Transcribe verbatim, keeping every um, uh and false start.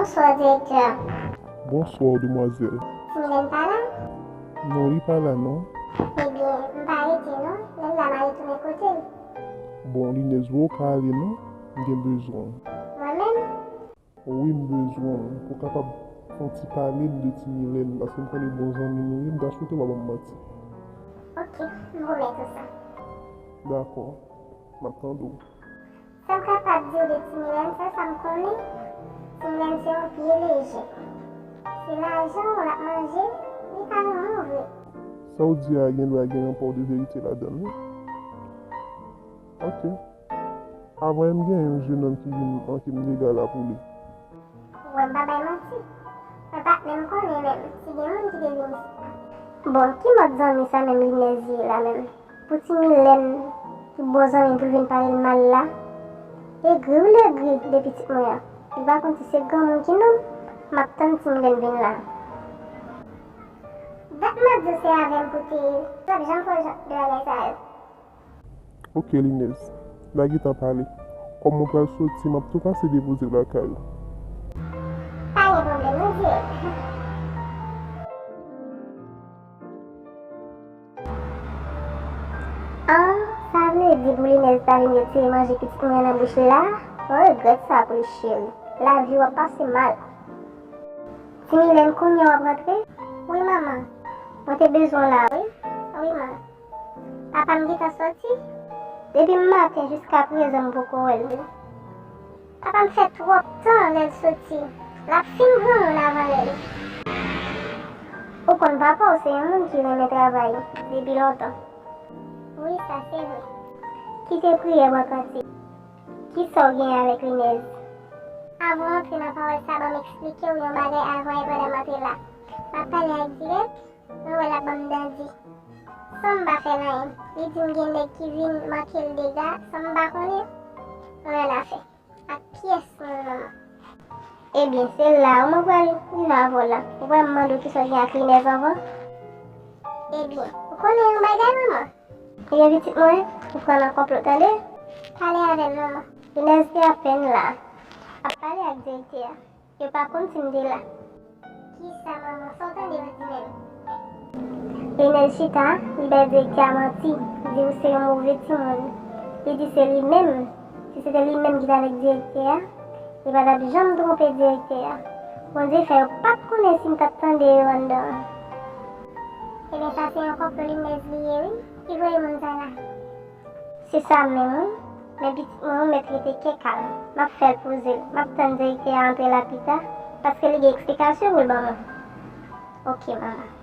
Bonswa, direktè. Bonswa, demwazèl. Ti Milèn pa la? Non, li pa la, non. Ebyen, m pa rete, non. Lè l la, m a retounen kote l. Bon, Linèz, bon, ou ka ale, non. M gen bezwen w. Mwen menm? Wi, m bezwen w. Pou w kapab fè yon ti pale m de Ti Milèn, paske m konnen bon zanmi nou ye, m ta swete w pa ban m manti. Ok, m pwomèt ou sa. Dakò. M ap tande w. Sa m kapab di w de Ti Milèn, sèl sa m konnen, Ti Milèn se yon pye leje. Se lajan w l ap manje, li pa renmen w vre. Sa w di a gen dwa gen yon pa w de verite ladan l, wi. Ok. Avan yè m gen yon jennonm ki vin manke m dega la pou li. Ou wè m pa bay manti. Mwen pa t menm konnen menm si gen moun ki te vin isit la. Bon, ki mòd zanmi sa menm Linèz ye la menm? Pou Ti Milèn ki bon zanmi pou l vin pale l mal la? Egri w l egri de pitit mwen an. Li pa konn si se granmoun ki nonm. M ap tann Ti Milèn vin la. Dat m ap di w se avè m pou te ye. L ap janm fè w jan de bagay sa yo. Ok, Linèz. N a gentan pale. Kòm mwen pral soti, m ap tou pase depoze w lakay ou. Pa gen pwoblèm, non, dirèk. An, sa vle di pou Linèz ta vin retire manje pitit mwen an nan bouch li la? Mwen regrèt sa pou li, cheri. Lavi w ap pase mal. Ti Milèn, kounye a w ap rantre? Wi, manman. Mwen te bezwen w la, wi. Wi, manman. Papa m gentan soti. Depi maten jiska prezan m poko wè l. Papa m fè twòp tan lè l soti. L ap fin granmoun avan lè l. Ou konn papa w se yon moun ki renmen travay depi lontan. Wi, sa se vre. Kite priyè bò kantik. Kisa w gen avèk Linèz? Avan w antre nan pawòl sa, ban m eksplike w yon bagay avan e pandan m antre la. M ap pale ak dirèk. Mwen wè l ap ban m dandi. San m pa fè l anyen. Li di m gen nèg ki vin manke l dega san m pa konnen. Mwen annafè ak pyès moun manman. Ebyen, se la wi mwen pral rive avè w la. Ou pa m mande w kisa w gen ak Linèz anvan? Ebyen, ou konnen yon bagay manman? Ebyen pitit mwen, ou pran nan konplo tande. Pale avè m manman. Linèz te apèn la. Ap pale ak direktè a. Yo pa konn si m te la. Kisa manman, sa w tande yo di menm? Linèz chita, li bay direktè a manti, di m se yon move timoun. Li di se li menm, si se te li menm ki t avèk direktè a, li pa t ap janm twonpe direktè a. Bondye fè yo pa t konnen si m t ap tande yo anndan an. Ebyen sa se yon konplo Linèz li ye wi, ki voye moun sa la. Se sa menm wi, men pitit mwen ou mèt rete kè kalm, m ap fè l poze l, m ap tann direktè a antre la pita, paske li gen eksplikasyon pou l ban mwen. Ok manman.